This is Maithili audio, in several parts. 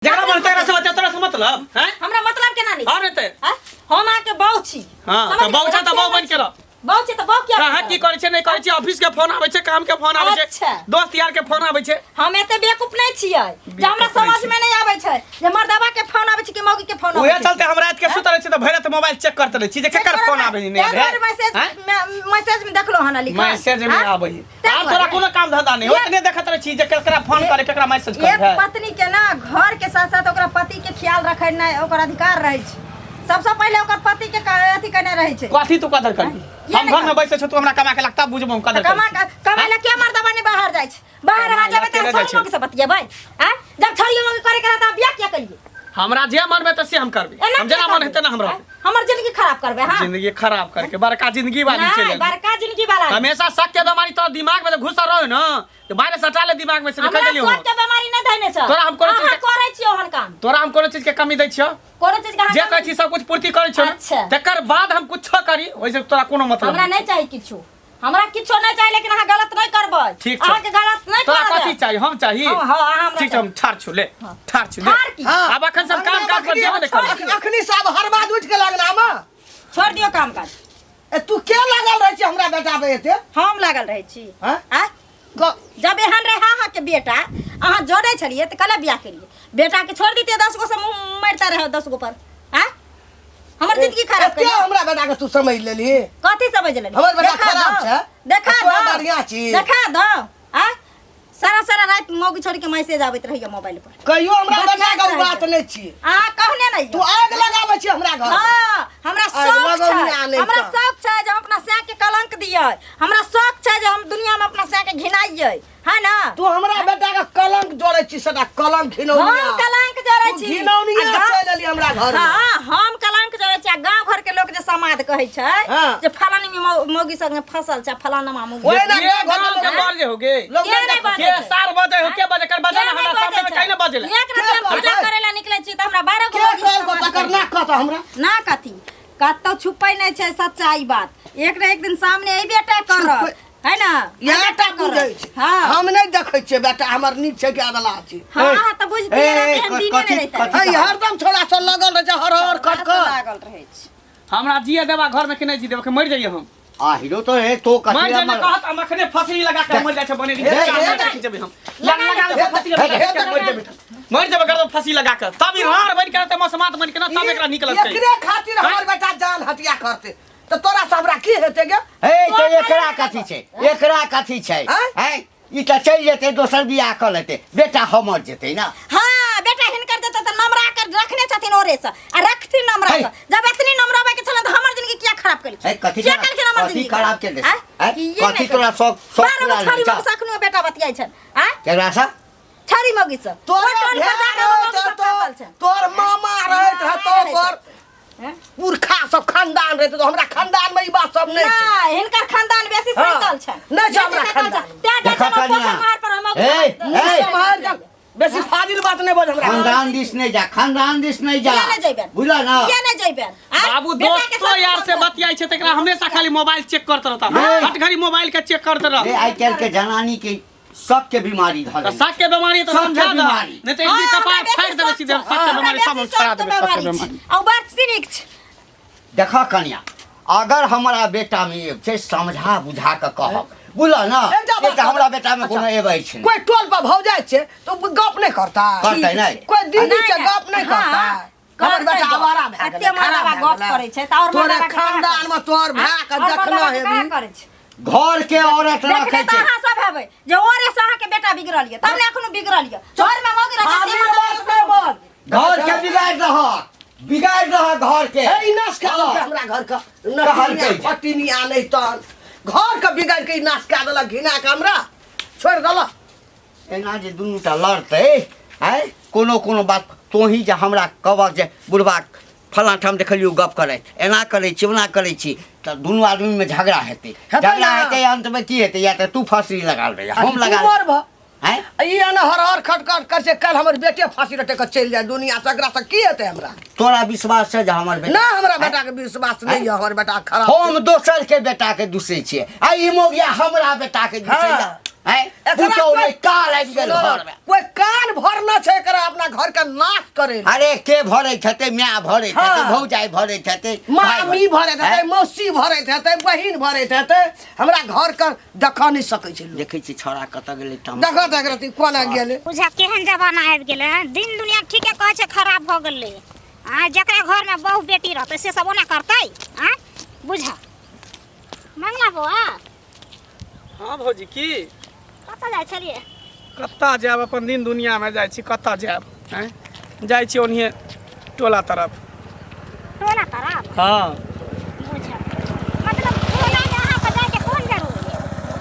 जकरा मन तकरा से बतिया तोरा से मतलब हैं हमरा मतलब केना नहीं और नहीं ते आँय? हम अहाँके बहू छी हाँ, समझ तऽ बहू गेलियै? छै तऽ बहू बनि के रह। बहू छी तऽ बहू किया कहाँ की करै छै नहि करै छै ऑफिस के फोन आबै छै काम के फोन आबै छै अच्छा। दोस्त यार के फोन आबै छै हम एते बेवकूफ नहीं छियै जे हमरा बेवकूफ नहीं समझ में नहीं आबै छै जे मर्दवा के फोन आबै छै कि मौगी के फोन आबै उहे छै चलते हम रात के सुतल रहै छी तऽ भरि रात मोबाइल चेक करते रहै छी जे केकर फोन आबै छै नहि आबै दुआरे मैसेज हैं? मैसेज में देखलो हन लिखल मैसेज में हाँ? आबै है तैं आर तोरा दुआरे। कोनो काम धंधा नहीं ओतने देखत रहै छी जे केकरा फोन करे केकरा मैसेज करे एक पत्नी के ना घर के साथ साथ ओकरा पति के ख्याल रखे ना ओकर अधिकार रहै छै सबसे पहिले ओकर पति के अथी केने रहै छै कथी तू कदर करी किया हम नहि घर में बैसे छौ तू हमरा कमा के लगता बुझबो हम कदर कमा करै छी। कमाय ला के मर्दवा नहीं बाहर जाइ छै बाहर कमाय अहाँ ला जेबै केने तऽ जाइ छड़ी छै? मौगी से बतियेबै आँय जब छड़ी मौगी करे के रहता बियाह किया करिए हमरा जे मन में तऽ से हम करबै एना हम जेना किया मन करबै? हेतै ना हमरा आँय? हमर जिंदगी खराब करबै हाँ जिंदगी खराब करके बड़का जिंदगी वाली नहीं चलि बड़का जिंदगी वाला नहीं। हमेशा शक के बीमारी तोरा दिमाग में घुसल रहो ना तो बाहर सटा ले दिमाग में से निकल हमरा देलियो सोच के बीमारी नहीं धैने छ तोरा हम कोनो चीज अहाँ के- करै छियै ओहन काम तोरा हम कोनो चीज के कमी दै छियो कोनो चीज के अहाँ जे कमी- कहै छी सब कुछ पूर्ति करै छियो अच्छा। ने तकर बाद हम कुछो करी ओहिसे तोरा कोनो मतलब हमरा नहीं नहीं चाही किछु हमरा किछो नहीं चाही लेकिन अहाँ गलत नहीं करबै ठीक छै। अहाँके गलत नहीं तोरा करऽ कथी देब। चाही हम चाही हाँ, हाँ, अहाँ हमरा ठीक छै हम ठार छु ले ठार छु ले ठाढ़ की? हाँ। आब अखन सब काम काज पर जेबे नहि करबै अखनी सब हर बात उठि के लगना मे छोड़ दियौ काम काज ए तू के लागल रहै छी हमरा बेटा पे एते हम लागल रहै छी हाँ? आँय? जब एहन रहे अहाँके बेटा अहाँ जोड़ै छलियै तऽ कल बियाह केलियै बेटाके छोड़ दितियै 10 गो से मुँह मारिता रहै 10 गो पर आँय हमर जिंदगी खराब एते कर हमरा बेटा के तू समझ लेली कथी समझ लेली हमर बेटा देखा खराब दो, छै। देखा आ तोरा दो बढ़ियां छी। देखा दो आ सारा सारा रात मौगी छोड़ के मैसेज आबैत रहैया मोबाइल पर कहियो हमरा बतियाइत बेटा के उ रहै बात छै। नहि छी अहाँ कहने नहीं तू आग लगाबै छी हमरा घर में। हाँ हमरा आग शौक छै लगौनी आ नहि हमरा तऽ। शौक छै जे हम अपना सैं के कलंक दियै हमरा शौक छै जे हम दुनिया में अपना सैं के घिनाइयै है ना तू हमरा बेटा के कलंक जोड़ै छी सदा कलंक घिनौनिया हम कलंक जोड़ै तू छी घिनौनिया आ गाँव- चलि एली हमरा घर में। हाँ हम कलंक जोड़ै छी आ गाँव घर के लोग जे समाद कहै छै हाँ। जे फलानी में मौगी संगे फसल छै फलाना मौगी ओए ना ये गाँव घर गाँव के के बाल जे हो गे लोग के नहि बाजै के छै? सार बजे हो के बजे कर बजे के ना नहि हमरा सामने बाजै में छै? कहीं ना बजे एक रात हम के पूजा कहतै? करे ला निकलै छी तऽ हमरा 12 गो के मौगी कहलको समाद तकर कहै ना कहत हमरा ना कथी कतौ छुपै नहि छै सच्चाई बात एक ने एक दिन सामने अयबे टा करत है ना इएह अयबे टा टा बुझै करत। छै हाँ हम नहि देखै छियै बेटा हमर नीक छै कि अदला छै हाँ अहाँ तऽ बुझतियै ए, रहै एहन दिने कथी- नहि रहितै कथी- है हरदम छोड़ा सब लगल रहै छै हर हर खट खट लागल रहै छै हमरा जिए देबा घर में कि नहीं जी देबा कि मर जाइए हम आ हीरो तो है तो मर कथी जाइए कहत हम अखने फसली लगा के मर जाइ छै बने हे, हे, रही जेबै हम लगा लगा के फसली लगा के मर जेबै मर जेबै कर फंसी लगा के तब ई हार बन के रहतै मसमात बन के ना तब एकरा निकलतै एकरे खातिर हमर बेटा जान हत्या करते तऽ तोरा से हमरा की हेतै गे हे तो एकरा कथी छै एकरा कथी छै आँय? हैं ई तऽ चलि जेतै दोसर बियाह कऽ लेतै बेटा हमर जेतै ना हाँ बेटा हिनकर जेतै तऽ नमरा कर रखने छथिन ओरे से आ रखथिन नमरा है। के जब एतनी नमराबै के छलन तऽ हमर जिंदगी किया खराब केलखिन है, कथी किया खराब- केलखिन हमर कथी जिंदगी खराब केलखिन? आँय? आँय? किए कथी नहि तोरा शौक- शौक 12 गो पूरा छड़ी लेने मौगी से अखनो बेटा बतियाइ छनि आँय केकरा से छड़ी मौगी से तोरा ओहि टोल पर जाके भाय मौगी रहैत सब हेतौ, फसल छै तोर मामा रहैत हेतौ रहैत तोर हैं? पुरखा सब खानदान रहैत हेतौ हमरा खानदान में ई बात सब नहि छै नहि हिनकर खानदान बेसी हाँ। सैतल छै नहि छै हमरा बेसी सैतल खानदान। छै। तें जाइ देखऽ छै कनिया। पोखरि महार पर हम ए, मुँह ए। सम्हारि कऽ बेसी फाजिल बात नहि बोल हमरा खानदान दिस नहि जा खानदान दिस नहि जा किया नहि जइबेन? बुझल ना किया नहि जइबेन आँय? बाबू बेटा के दोस्तो साथ यार से संग- बतियाई छै तकरा हमेशा खाली मोबाइल चेक करत रहता हाँ। हट घड़ी मोबाइल के चेक करत रह रे आइ काल्हि के जनानी के सबके बीमारी धर तऽ शक के बीमारी तऽ सबके समझा दे बीमारी। नहीं तऽ एक दिन हाँ, कपार हमरा बेसी फाड़ि देबै शौक सीधे छै। शक के हमरा बीमारी सब बेसी हम छोड़ा शौक के देबै शक के बीमारी बीमारी छै। आ ओ बड़ सिनिक छै देखऽ कनिया अगर हमरा बेटा में एब छै समझा बुझा कऽ कहब बुझल ना एकटा बात एक तऽ हमरा बेटा में कोनो एबै छै कोई टोल पर भौजाइ छै तो गप नहि करता करतै नहि। कोई दीदी नहि, छै नहि। गप नहि हाँ, करता हमर करतै बेटा गप। आवारा भए एते गेलै खराब मर्दाबा भए गप गेलै। करै छै तऽ आओर तोरे मर्दाबा के खानदान में तोहर भाय के आओर देखना मर्दाबा के हेबी कहाँ करै छै घर के औरत देखने रखै तऽ छै अहाँ सब हेबै जे ओरे से अहाँके बेटा बिगड़ल यऽ तब ने एखनो बिगड़ल यऽ घर में मौगी रहतै से फाजिल बात मर्दाबा नहि बोल घर के बिगाड़ दहक बिगाड़ दहक घर के हे ई नाश कए देलकै हमरा घर के कहलकै नटिनिया जे। फटिनिया नहि तहन घर के बिगाड़ के ई नाश कए देलक घिना के हमरा छोड़ि देलक एना जे दुनूटा लड़तै आँय कोनो कोनो बात तोही जे हमरा कहबक जे बुढ़बा फलाँ ठाम देखलियौ गप करैत एना करै छी ओना करै छी तऽ दुनू आदमीमे झगड़ा हेतै हेतै झगड़ा ना। हेतै अन्तमे की हेतै या तऽ तू फँसरी लगा लेबै हम तू लगा मर भऽ आँय ई एना हर हर खट खट कर से कल हमर बेटे फांसी लटक के चलि जाए दुनिया से एकरा से की हेतै हमरा तोरा विश्वास छै जे हमर बेटा ना हमरा बेटा के विश्वास नहीं है हमर बेटा खराब हम दोसर के बेटा के दुसै छियै आ ई मौगिया हमरा बेटा के दुसैया हाँ। हैं एकरा पुतौ कोई- नहि काल आबि गेल घरमे। कोई कान भरना छै एकरा अपना घर के नाश करे ला। अरे के भरै छतै, माय भरै छतै, हाँ। भौजाइ भरै छतै, भाइ मामी भरैत हेतै, हैं? मौसी भरैत हेतै, बहिन भरैत हेतै, हमरा घर के देखऽ नहि सकै छै लोक। देखै छी छौड़ा कतऽ गेलै तम। देखऽ तऽ एकरा कोना गेलै। बुझा केहन जमाना आबि गेलै हँ, दिन दुनिया ठीके कहै छै खराब भऽ गेलै। आ जकरा घरमे बहु बेटी रहतै से सब ओना करतै? आँ बुझा मंगला बौआ। हाँ भौजी, की कतऽ जाइ छलियै? कतऽ जायब, अपन दिन दुनियामे जाइ छी, कतऽ जायब? आँय, जाइ छी ओन्हिए टोला तरफ। टोला तरफ? हाँ। बुझा मतलब टोलामे अहाँके जाइके कोन जरूरी?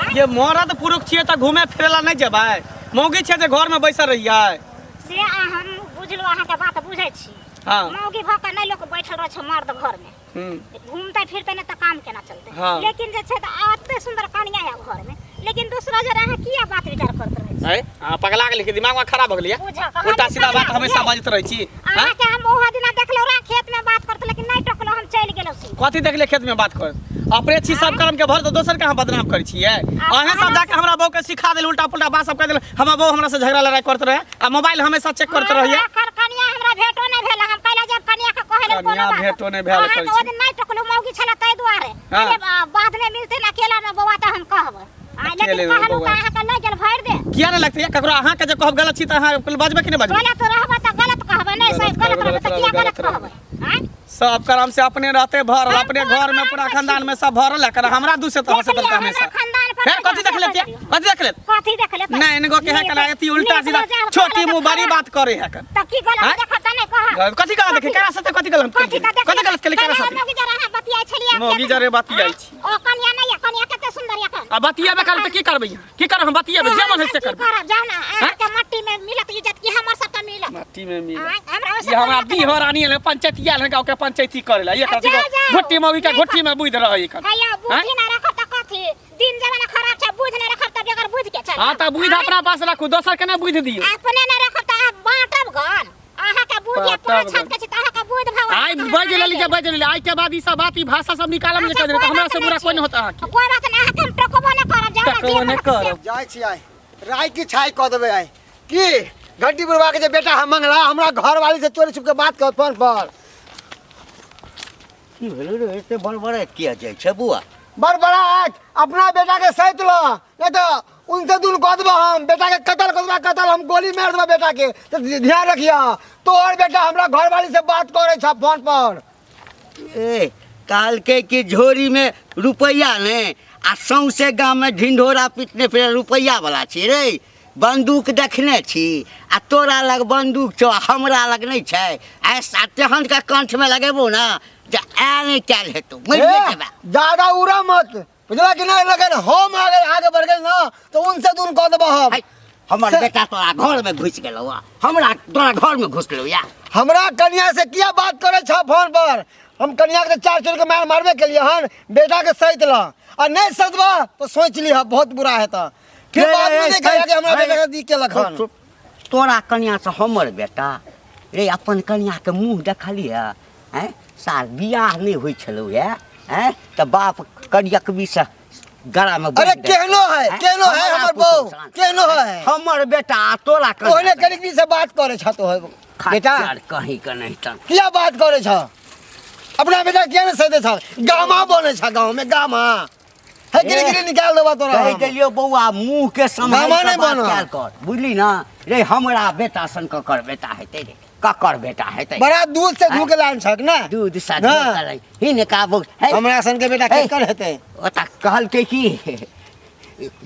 आँय? ये मरद पुरुष छियै तऽ घूमे फिरे ला नहि जेबै, मौगी छै जे घरमे बैसल रहियै? से हम बुझलहुँ, अहाँके बात बुझै छी। हाँ। मौगी भऽ कऽ नहि लोक बैठल रहै छै मर्द घरमे। घूमते फिरते नहि तऽ काम केना चलतै? हाँ। लेकिन जे छै तऽ एते सुन्दर कनिया यऽ घरमे, लेकिन दूसरा जरे अहाँ किया बात विचार करैत रहै छी? है, अहाँ पगला गेलियै कि दिमाग खराब भऽ गेलियै? बुझऽ कहाँ उल्टा सीधा बात पगला हमेशा गेलियै? बाजैत रहै छी। हाँ? अहाँके हम ओहो दिना देखलहुँ रह खेतमे बात करते, लेकिन नहि टोकलहुँ, हम चलि गेलहुँ सीधा। कथी देखलियै खेतमे बात कर? अपने छी सब कर्म के भर तऽ दोसर के अहाँ बदनाम करै छियै। अहें सब जाके हमरा बहू के सिखा देल, उल्टा पुल्टा बात सब कह देल। हमर बहू हमरा से झगड़ा लड़ाई करत रहे आ मोबाइल हमेशा चेक करत रहैया। हमरा एखन कनिया हमरा भेटो नहि भेल, हम कैला जायब कनिया के कहै लेल कोनो कनिया बात? भेटो नहि भेल अहाँके कहै ओ छी। दिन नहि टोकलहुँ, मौगी छलै ताहि दुआरे। हाँ। अरे बाद में मिलते ना अकेला में बौआ तऽ हम कहबै। आ लेकिन अकेले में कहलहुँ बौआ। तऽ अहाँके नहि गेल भरि दे। किया नहि लगतै? ककरो अहाँके जे कहब गलत छी तऽ अहाँ बजबै कि नहि बजबै? गलत रहबै तऽ गलत कहबै, नहि सही गलत गलत कहबै, रहबै तऽ किया गलत गलत रहबै? कहबै? आँय? सब करम से अपने रहते भरल, हम अपने कोन घर में करम पूरा से खानदान छी? में सब भरल है, कर हमरा दूसे तो हंसत देखलियै, रहता हमरा हमेशा। खानदान पर फिर नहि कथी जा देख लेतिया? सकैत। कथी देख लेत? कथी देख लेत? नहीं, इनको के है नीक- कला अति उल्टा नीक सीधा रोजा छोटी कहलक मुंह बड़ी खराब। बात करे है कर। तऽ की गलत आँय? देखत तऽ नहि कह। कथी गलत देखे? केकरा साथे कथी गलत कथी का देख? कथी गलत केली केकरा साथे? मौगी जरा अहाँ बतियाइ छलियै। मौगी जरे बतियाइ छी। ओ कनिया नहि यऽ, कनिया कते सुन्दर यऽ कन। आ बतियाबे करब तऽ की करबै? की करब हम बतियाबे? जे मन है से की करबै। करब? जाउ ने, अहाँके मट्टी में मिलत इज्जत कि हमर सबके मिलत? मट्टी में मिलत। आँय, हमरा ओहिसँ ये हमरा कोन मतलब? बिहो रानी एलै, पंचायती आयल गाँव के पंचायती करे ला। ये जाउ, जाउ। घुट्टी मौगी के नहि घुट्टी में बुझ रहै एखन। हैया बुद्धि ना रखब तऽ कथी? दिन जमाना खराब छै, बुद्धि नहि रखब तऽ बगैर बुद्धि के चलब। हाँ तऽ बुद्धि अपना पास राखू, दोसर के नहि बुद्धि दियौ। अपने नहि रखब तऽ अहाँ बाँटब गन। अहाँके बुद्धि बाँटब पाँच गन। हाथ के छै तऽ अहाँके बुद्धि भगवान आइ बाजि लेली जे बाजि लेली, आइ के बाद ई सब बात ई भाषा सब निकालब जे अच्छा, कह देबै तऽ कोइ हमरा बात से बुरा नहि कोई छै। नहि होता अहाँके। कोइ बात नहि, अहाँके हम टोकबो नहि करब, जाउ ने, टोकबो जे नहि मन से। करब। जाइ छी आइ राय की छाई कऽ देबै आइ की घंटी बुढ़वा के जे बेटा हम मंगला हमरा घरवाली से चोरी छुप के बात कर फोन पर। की भेलै रे, एते बड़बड़ाइत किया जाइ छै बौआ? बड़बड़ाइत अपना बेटा के सैत ल, नहीं तो उनसे दून कऽ देबो हम, बेटा के कत्ल कऽ देबा, कत्ल हम गोली मारि देबा बेटा के। तो ध्यान रखिया तोहर बेटा हमरा घरवाली से बात करे छ फोन पर। ए कहलकै कि झोरी में रुपैआ ने आ सौंसे गाम में ढिंढोरा पिटने फिर रुपैआ वाला छी रे। बंदूक देखने छी आ तोरा लग बंदूक छौ आ हमरा लग नहि छै। ऐसा तेहन के कंठ में लगेबो ना जे ऐ नहि कयल हेतौ, मरिए जेबा। ज्यादा उड़ा मत, बुझला कि नहीं? लेकिन हम आगे आगे बढ़ गेल ना तो उनसे दून कऽ देबो हम। है, हमर बेटा तोरा घर में घुसि गेलौ आ हमरा तोरा घर में घुसलौ या। हमरा कन्या से किया बात करे छ फोन पर? हम कन्या के चार चोर के मार मारबे के लिए हन, बेटा के सैत ल आ नहीं सतबा तो सोच लिह बहुत बुरा हेता। फिर बाद में नहीं कहिया कि हमरा बेटा के दी के लखन। चुप, तोरा कन्या से हमर बेटा रे, अपन कन्या के मुंह देखलियै हैं? सार बियाह नहि होइ छलौ या हैं तऽ बाप करियकबी से गला में अरे बान्हि देलकै। केहनो है, हैं? केहनो है हमरा हमर पुतहु बहू, सन। केहनो है। हमर बेटा आ तोरा कन्या ओहने से। करियकबी से बात करे छ तो बेटा। खच्चर कहीं के नहीं तन। किया बात करे छ? अपना बेटा किया नहीं सैते छ? गामा बने छ गाँव में गामा है, गिरी गिरी निकाल देबा तोरा। कहि हम। देलियौ बौआ मुँह के सम्हारि गामा कऽ नहि बात बनऽ। कयल कर, बुझली ना रे? हमरा बेटा सन ककर बेटा हेतै रे? ककर बेटा हेतै? बड़ा दूध से धू के लान छक ना, दूध सा ना। धो के लाइन। हिनका बौ है। हमरा सन के बेटा हे। केकर हेतै? ओतऽ कहलकै कि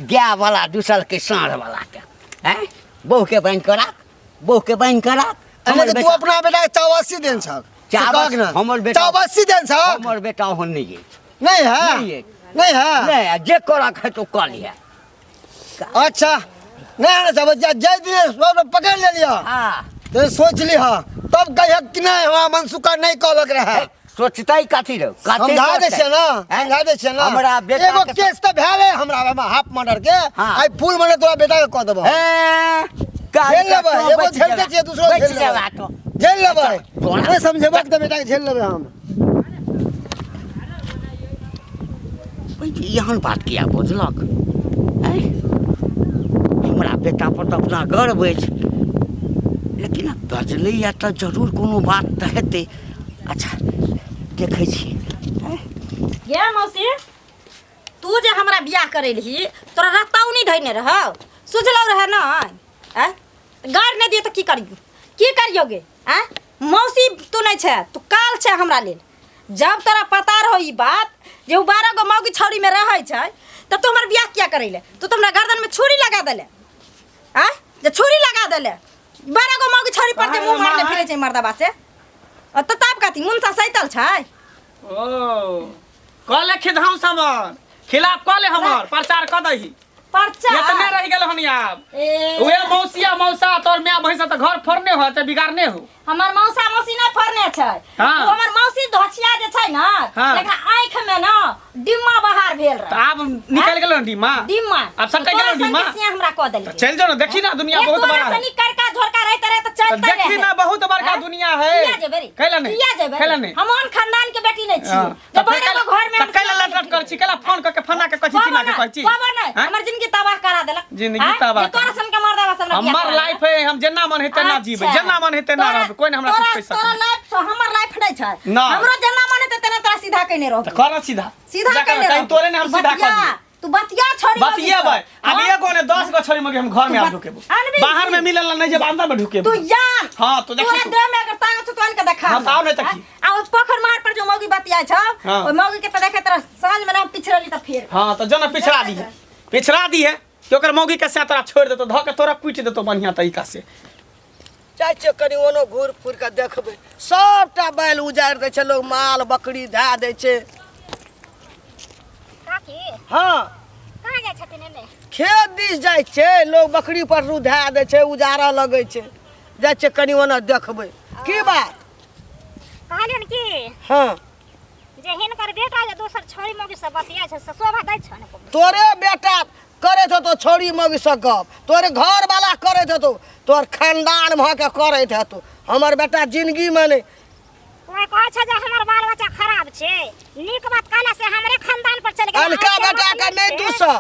गाय वाला दूसल के साँढ़ वाला के हैं बहू के बान्हि कऽ राख, बहू के बान्हि कऽ राख। अरे हमर तू बेटा अपना बेटा के चौवासी देन छक। चावस- से कहक ना। हमर बेटा- चौवासी देन छक। हमर बेटा ओहन नहि अछि। नहीं है, नहीं अछि। नहीं है। नहि, आ जे करक हेतौ कऽ लिहे। अच्छा नहीं है ना, जब जय दिन सब पकड़ ले लिया हाँ। तो सोच लिह तब कहिया कि नहीं हमरा मनसुखा नहीं कहलक रहे। सोचतै कथी रौ? कथी समझा दे सोचतै? छियै ना, हैं? समझा दे छियै ना। हमरा बेटा एगो के केस तऽ भेलै हमरा ओहिमे हाफ मर्डर के। हाँ। आइ फुल मर्डर तोरा बेटा के कऽ देबौ। ए, काज झेल लेबै, कऽ एगो बचि झेलते जेबा। छियै, दूसरो बचि झेल लेबै। जेबा तो। झेल लेबै। अच्छा, तोरा- नहि समझेबक तऽ बेटा के झेल लेबै हम। एहन बात किया बजलक? हैं? बेटापर तऽ अपना गर्व अछि लेकिन आब बजलैए तऽ जरूर कोनो बात तऽ हेतै अच्छा देखै छियै ये मौसी तू जे हमरा बियाह करेलही तोरा रतौनी धैने रहौ सुझलौ रहे न आँय गारि नहि दियौ तऽ की करियौ की करियौ गे आँय मौसी तू नहि छै तू काल छै हमरा लेल जब तोरा पता रहो ई बात जे उ 12 गो मौगी छौड़ीमे रहै छै तब तू हमर बियाह किया करैले तू तऽ हमरा गर्दनमे छुरी लगा देले आँय जे छुरी लगा देले 12 गो मौगी छौड़ी पर जे मुँह मारने फिरै छै मर्दबा से आ तऽ तब कथी मुनसा सैतल छै ओ कऽ ले खिधाउस हमर खिलाफ कऽ ले हमर प्रचार कऽ दही पर्चा एतने रहि गेल हन आब ए, उहे मौसिया मौसा तोर माय भैंसा तऽ घर फोड़ने हो तऽ बिगाड़ने हो हमर मौसा मौसी नहि फड़ने छै हाँ। ओ हमर मौसी धोछिया जे छै ने हाँ। तकरा आँखि में ने डिम्मा बाहर भेल तऽ रहे आब निकलि गेल डिम्मा डिम्मा आब सटकि तोरा गेलौ डिम्मा? संगे सिया हमरा कऽ देलकै तऽ चलि जाओ ना देखी ना दुनिया एक बहुत तोरा बड़ा है सनी करका झोरका रहते रहे तऽ तऽ चलते देखी रहे ना बहुत बड़का हाँ? दुनिया है किया जेबै रे? कैला नहीं किया जेबै कैला नहीं हम ओहन खानदान के बेटी नहीं हाँ। छियै जे तऽ फेर 12 गो घर में तऽ हम कैला लट लट करै छी कैला फोन कऽ के फना के कहै छी चिन्ना के कहै छी कहबो नहि हाँ? हमर जिंदगी तबाह करा देलक जिंदगी हाँ? तबाह जे तोरा सन के मर्दावा से हमरा बियाह हमर करा लाइफ है हम जेना मन है तेना जीबै अच्छा। जेना मन है तेना तोरा- रहबै कोइ ने हमरा कुछ तोरा- कहि तोरा सकै लाइफ छौ, हमर लाइफ नहीं छै ना। हमरो जेना मन हेतै तेना तोरा सीधा कइने रहबौ तऽ कर ना सीधा सीधा जा कर, कइने कहीं रहबौ तोरे ने हम सीधा कर बतिया, दिए तू बतिया छोड़ी बतियेबै आब एगो ने 10 गो छोड़ी मगे हम घर में तू आब ढुकेबो आनबी बाहर में मिलल नहीं जब अंदर में ढुकेबो तू जान हाँ, तू देखी तोरा तू। देह में अगर ताकत छौ तो आन के देखा हाँ, तऽ आउ नहि तऽ की। आ ओ पोखर मार पर जो मौगी बतियाइ छौ हाँ। ओइ मौगी के तऽ देखैत रह साँझ में ना हम पिछड़ली तऽ फेर हाँ तो जो ना पिछड़ा दी है पिछड़ा दी है कि ओकर मौगी के से तोरा छोड़ देतो धऽ के तोरा पीट देतो बढ़िया तरीका से जाइ छियै कनि ओनो घूरि फुरि कऽ देखबै सभटा बैल उजाड़ि दै छै लोग माल बकरी धए दै छै काकी हँ कहाँ जाइ छथिन एने खेत दिस जाइ छै लोग बकरी पर धए दै छै उजाड़ऽ लगै छै जाइ छियै कनि ओना देखबै की बात कहलियनि कि हँ जे हिनकर बेटा जे दोसर छौड़ी मौगी से बतिया छै से शोभा दै छौ ने तोरे बेटा करैत हेतौ छौड़ी मौगीसँ गप तोरे घरवाला करैत हेतौ तोहर खानदान भऽ के करैत हेतौ हमर बेटा जिंदगीमे नहि ओए कहै छै जे हमर बाल बच्चा खराब छै नीक बात कहला से हमरे खानदान पर चलि गेल अनका बेटाके नहि दूसऽ।